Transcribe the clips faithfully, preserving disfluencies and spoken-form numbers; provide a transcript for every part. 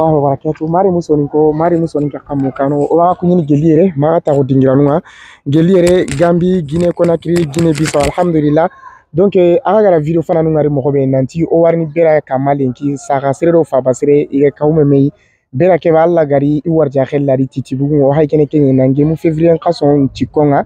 Aho barakatu. Mari musoni ko, mari musoni ka kamu kano. O wa kunyini gelli yere, ma ta ko dingiranu ŋa. Gelli yere, Gambi, Guinée Conakry, Guinée Bissau, alhamdulillah. Donc, eh, a ga gara video fana nu ŋari moxo be nanti, o warini bera kama lenki, saga sere do faba sere, i ga kawme mei. Bera keba Alla gari, i warja xella di titi bugu, o hay kene kenye nange mu février nkason cikonga.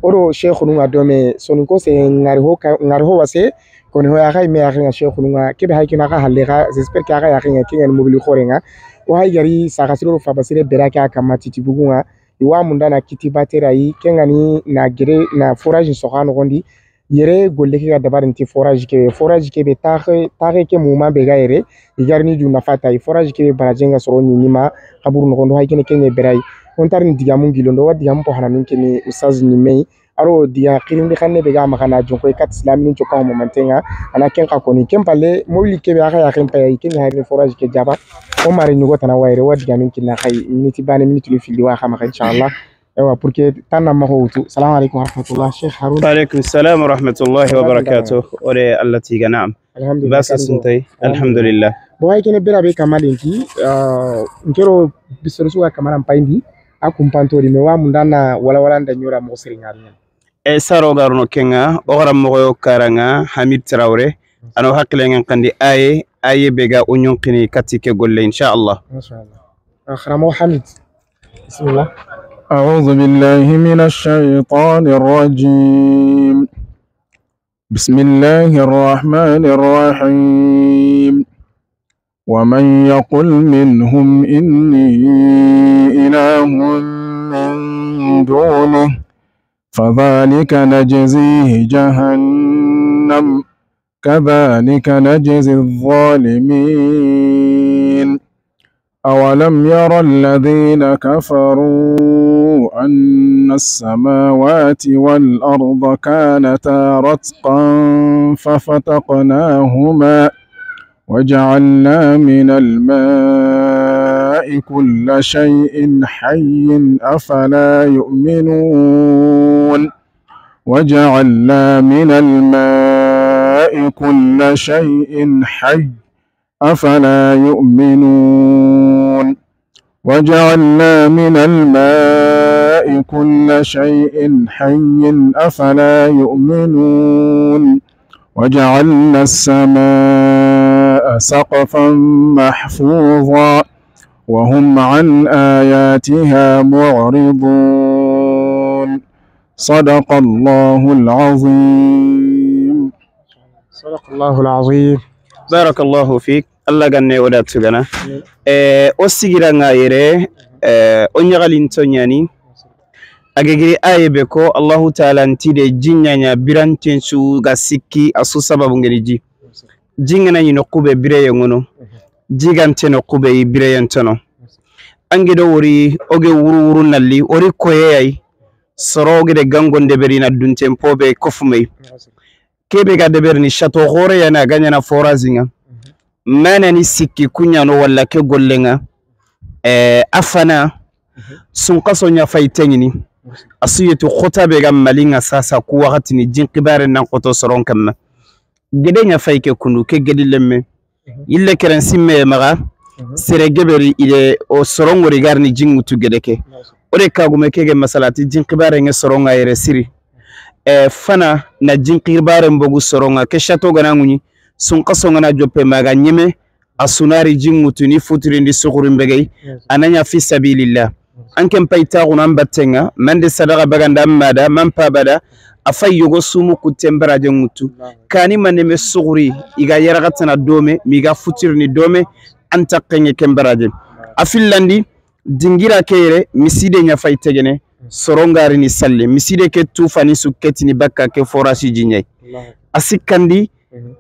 Oro Cheikh nu ŋa dome, soni ko se ŋari ho ka, ŋari ho wase, koni ho ya ga me ya ga Cheikh nu ŋa, kebe hay kena ga halle ga, j'espère que a ga ya ga kenya ni mobili xore ŋa. O hay gari saga siro faba sire bera ke a kama titi bugu ŋa. I wa munda na kiti batera yi, kenga ni na gere na forage soxa noxondi. Yere golle ke ga dabari nti forage ke, forage ke be taxe, taxe ke muma be ga yere, i gari ni du nafa ta yi. Forage ke be baraje nga soro ni nima, xaburu noxondo hay kene kenye berai. On tar ni digamu ngilo ndo wa digamu po hana nun kene ustaz ni mei. Aro diga xirindi xanne be ga maxa na jonko kat islamini coka mo mantenga. Ana ken xa koni ken palle mobili ke be a ga ya ken paya ken hari forage ke jaba. O mari ni go tana wayre wa diga min kinna xay miniti bane miniti lu filli wa xa maxa inshallah. Ewa pour que tanna maxa wutu. Salam alaikum wa rahmatullah Cheikh Harun. Wa alaikum salam wa rahmatullahi wa barakatuh. O de Allah tiga, naam. Alhamdulillah. Basa suntay. Alhamdulillah. Bo ay kene bera be kamalinki, ah, nkero bisoro suga kamaran payndi. A kumpantori me wa mundana wala wala nda nyora mo seringa. E saro garuno kenga, o gara moxo yo karanga, Hamid Traoré. Ano hakilengen kandi aye, aye be ga o ɲonkini kati ke golle, inshallah. Mashallah. Ah, xaramo Hamid. Bismillah. أعوذ بالله من الشيطان الرجيم. بسم الله الرحمن الرحيم. ومن يقل منهم إني إله من دونه فذلك نجزيه جهنم كذلك نجزي الظالمين. أولم ير الذين كفروا أن السماوات والأرض كانتا رتقا ففتقناهما وجعلنا من الماء كل شيء حي أفلا يؤمنون. وجعلنا من الماء كل شيء حي أفلا يؤمنون. وجعلنا من الماء كل شيء حي أفلا يؤمنون. وجعلنا السماء سقفا محفوظا وهم عن آياتها معرضون. صدق الله العظيم. صدق الله العظيم. بارك الله فيك. Allah ganne o da tugana. Eh, o sigira nga yere, eh, o ɲagalinto ɲani. A gegiri aye be ko, Allahu Taala nti de ji ɲaɲa biranten su ga sikki a su sababu ngeni ji. Ji ngana ɲi noqu be bireye ngono. Ji gante noqu be yi bireyen tono. Ange do wori, o ge wuru wuru nalli, ori koye yayi. Soro o ge de gangon de beri na dunten po be kofumei. Kebe ga deberini château xore yana ga ɲana forage ŋa. Mana ni sikki kuɲano walla ke golle ŋa. Eh, a fana, sunkaso ɲa fay teŋini. A su yetu xota be ga Mali ŋa sasa ku waxati ni jin xibare nan xoto soron kamma. Gede ɲa fay ke kundu, ke gedi lemme. Yille keren simme maxa, sere geberi ide o soron ŋori garini jin ŋutu gede ke. O de kagume kege masalati jin xibare ŋe soron ŋa yere siri. E, fana na jin xibare mbogu soron ŋa ke château gana ŋuɲi, sunkaso ngana joppe maga ɲeme, a sunari jin ŋutu ni futurindi suxuri mbegey, a na ɲa fi sabilillah. An ken pay taxunu an batten ŋa, mande sadaxa baganda an mada, man pabada, a fay yogo sumu kutten baraje ŋutu. Kani maneme suxuri, i ga yaraxatana dome, mi ga futurini dome, an taxenŋe ken baraje. A fillandi, dingira ke yere, miside ɲa fay tegene, sorongarini salle, miside ke tufani su ketini bakka ke forasi jiɲay. A sikkandi,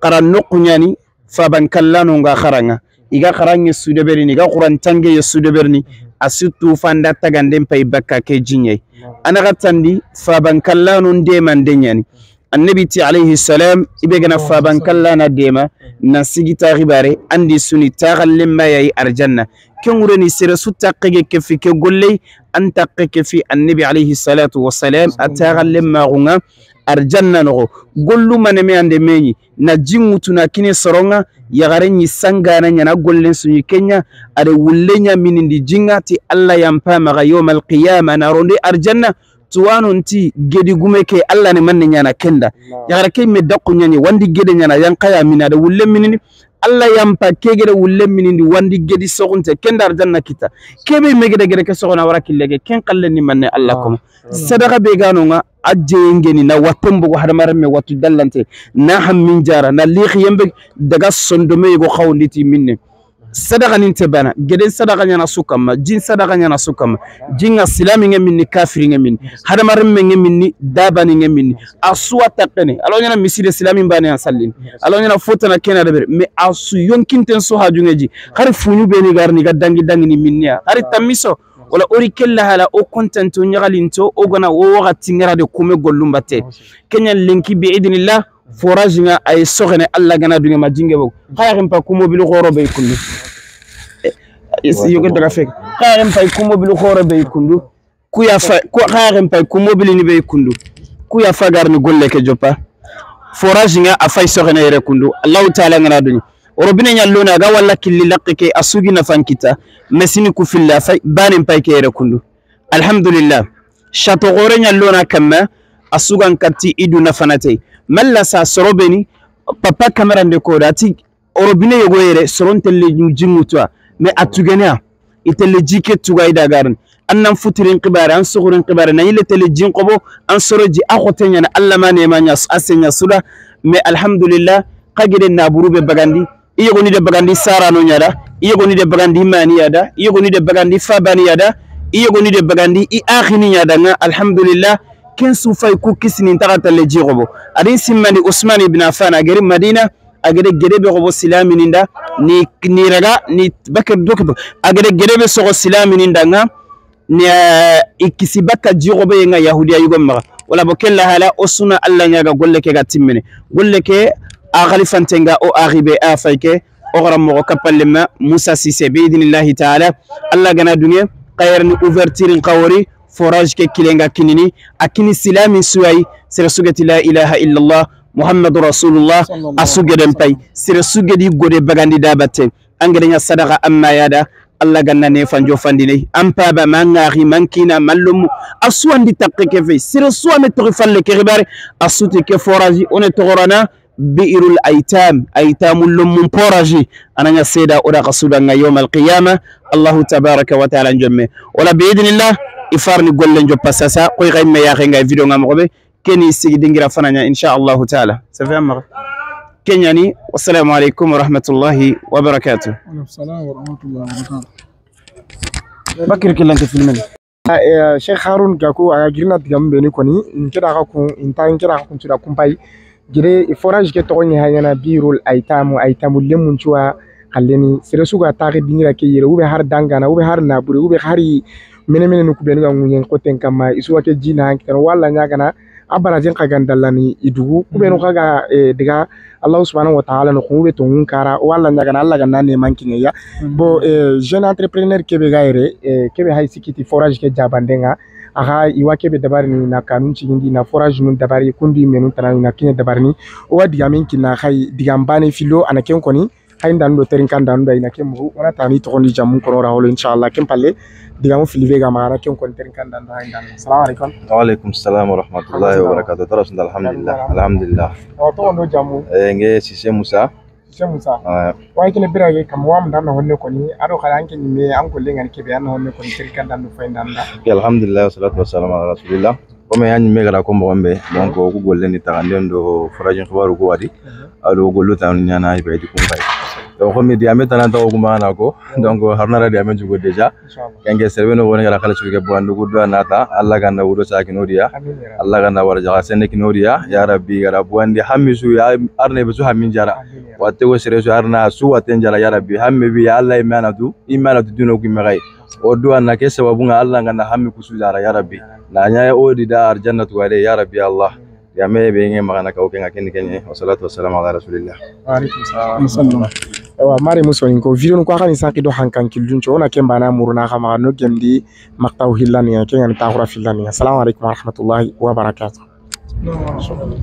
xara noqu ɲani, faban kallano nga xaranŋa. I ga xaranŋe su deberini, i ga xurantangeye su deberini, a su tufanda taganden pay bakka ke jiɲey. A na xatandi faban kallano ndemande ɲani. Annabi ti alayhi salam, i be gana faban kallana dema, na sigita xibare, andi suni taxallen mayayi arjanna. Ke ŋureni sere su taxege kefi ke golley, an taxe kefi annabi alayhi salatu wassalam, a taxallen maxunŋa, Arjanna noxo. Gollu maneme ande meñi, na jin ŋutu na kine soronŋa, yaxare ñi sangana ñana gollen suñi kenya, ade wulle ña minindi jinŋa ti Allah yampa maxa yawmal qiyama na rondi arjanna. Tuwano nti gedi gume ke Allah ne manne ñana kenda. Yaxare ke me dakku ñañi wandi gede ñana yanka ya mina de wulle minini. Allah yampa ke gede wulle minindi wandi gedi soxunte kenda arjanna kita. Kebe me gede gede ke soxona wara kille ke ken xalle ni manne Allah komo. Sadaxa be gano ŋa a jeyengeni na watten bogo hadamaren me wattu dallante na hammin jara na lixi yembe daga sondome yogo xawundi ti minne. Sadaxa nin te bana geden sadaxa ñana su kamma, jin sadaxa ñana su kamma. Jinŋa silami ŋe minni, kafiri ŋe minni, hadamaren me ŋe minni, dabani ŋe minni. A suwa takkene alo ñana miside silami bane an sallini alo ñana fotana kena debere, mais a su yonkinten su hajunŋe ji. Hari fuñu beni garni ga dangi dangi ni minniya hari tammiso. Wala ori kella hala o kontanto ñagalinto o gana o waxati ŋara de kume gollum batte. Kenya lenki bi idnillah. Forage ŋa ay soxene Allah gana dunge ma jinge bogo. Xaya xen pa ku mobili xoro be kundu. Yogo daga fek. Xaya xen pa ku mobili xoro be kundu. Ku ya fa ku xaya xen pa ku mobili ni be kundu. Ku ya fa garni golle ke joppa. Forage ŋa a fay soxene yere kundu. Allahu taala gana dunge. Robinet ña lona ga walla killi lakke ke a sugi na fankita. Mesini ku filla fay banen pay ke yere kundu. Alhamdulillah. Château xore ña lona kamma a sugan katti idu na fanate. Malla sa sorobeni papa caméra nde ko dati. Robinet yogo yere soron telle jinŋutuwa. Mais a tugene a i telle ji ke tuga i dagarin. An nan futirin xibare an soxurin xibare na yille telle jin xobo. An soro ji a xote ñana Allah ma nema ña a se ña suda. Mais alhamdulillah. Xa gede naburu be bagandi. I yogoni de bagandi sarano ñada. I yogoni de bagandi mani yada. I yogoni de bagandi fabani yada. I yogoni de bagandi i axini ñada ŋa alhamdulillah. Ken su fay ku kisini ntaxa talle ji xobo. Adin simmandi Usman ibn Affan a geri Madina. A gede gede be xobo silamininda ni ni raga ni bakar dokto. A gede gede be soxo silamininda ŋa. Ni i kisi bakka ji xobo ye ŋa yahudiya yugo maxa. Wala bo kella hala o suna Allah ñaga golle ke ga timmene. Golle ke a xalifantenga o axibe a fay ke. O xara moxo kapalle ma Musa Sise bi idnillahi taala. Allah gana dunge xayerni ouverture n xawori. Forage ke kilenga kinini a kini silami suwayi. Sere sugeti la ilaha illallah Muhammadu rasulullah. A sugeden pay sere sugedi gode bagandi dabatte. An gede ña sadaxa amma yada. Allah ganna ne fanjo fandine an paba ma ŋaxi man kina man lomu. A suwandi takke ke fe sere suwa me toxi falle ke xibare. A suti ke forage one toxorana bi'irul aitam aitamul lomun forage. Ana ña seda o da xa suda ŋa yawmal qiyama. Allahu tabaraka wa taala njomme wala bi idnillah. I farni golle njoppa sasa koy xay me yaxe ŋa video ŋa moxobe. Keni sigi dingira fana ña insha Allahu taala. Ça fait amma. Kenyani. Wassalamu alaikum wa rahmatullahi wa barakatuh. Wa alaikum salam wa rahmatullahi wa barakatuh. Bakir killante filmen. Cheikh Harun Gako a girina digam beni koni. Nkeda ka kun inta nkeda ka kun tuda kumpai. Gire forage ke toxo ni hayana birul aitamu aitamu lemun cuwa. Xalleni sere suga taxi dingira ke yere ube har dangana ube har nabure ube hari mene mene nuku benu ga ŋuñen xoten kamma isuwa ke jina hankitano walla ñagana. A barajen xa gandallani i dugu kubenu xa ga diga Allahu subhanahu wa taala no xumube to ŋun kara walla ñagana Allah ganna ne mankineya. Bo jeune entrepreneur kebe ga yere kebe hay sikiti forage ke jabandenga. Axa iwa kebe dabarini na kanun cigindi na forage nun dabari kundi menun tanani na kine dabarini. O wa digamen kinna xay digambane filo ana ken koni. Hay ndanu do terinkan danu da ina ke mugu wana tani toxondi jamun kono ra holo inshallah ken palle. Digamu fili be ga magana ken kon terinkan danu hay ndanu. Assalamu alaikum. Wa alaikum salam wa rahmatullahi wa barakatuh. Tara sunda alhamdulillah alhamdulillah. Wa toxondo jamu. Eh nge Sise Musa. Sise Musa. Wa kene bira ge kam wam dan honne koni ado xala anke ni me an ko lenga ni kebe an honne koni terinkan danu fay ndanda. Alhamdulillah wassalatu wassalamu ala rasulillah. Comme ya ñimme gara ko moxon be donc ku golle ni taxanden do forage xibaru ko wadi. Ado gollu tanu ñana i baydi kun kay. Donc comme diame tana taxo kuma na ko donc harna ra diame jugo déjà. Kenge serbe no woni gara kala suge bo andu gudu nata Allah ganda wudo sa kinodiya. Allah ganda wara jaga sene kinodiya ya rabbi gara buandi hamisu ya arne bisu hamin jara. Watte go sere su arna su watten jara ya rabbi hamme bi ya Allah imana du imana du dino ku megai. O duwa na ke sababu nga Allah nga na hammi kusu dara ya rabbi. Na nya ya odi da arjannatu wale ya rabbi Allah. Ya me be nge magana ka o ke nga ken ken wa salatu wa salam ala rasulillah. Wa alaikum salam. Wa mari muso ni ko video ko xani sanki do hankan kildun co na kemba na muruna xama no gemdi maqtaw hillani ya ken ta khura fillani. Assalamu alaikum wa rahmatullahi wa barakatuh. Non.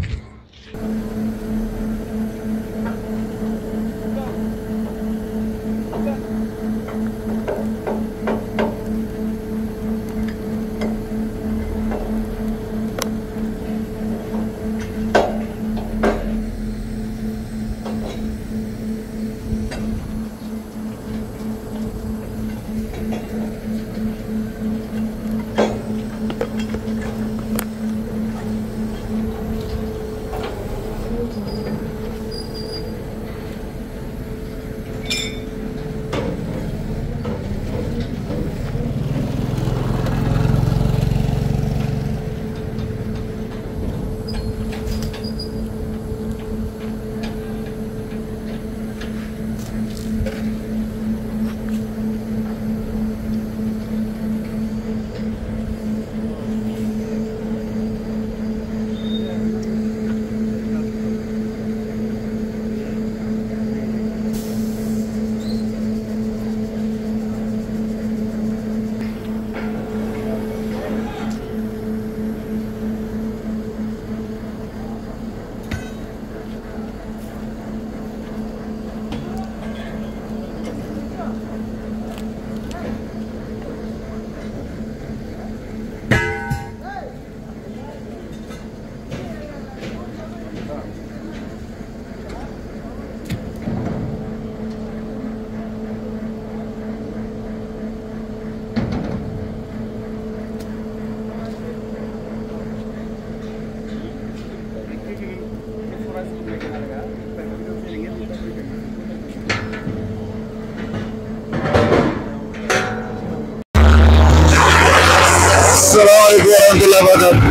Assalamu alaikum warahmatullahi wabarakatuh.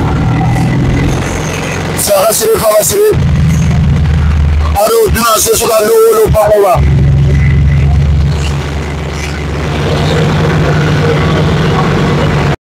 Saxa siri, faxa siri. Ado duna soso ga lo, lo, pakoba.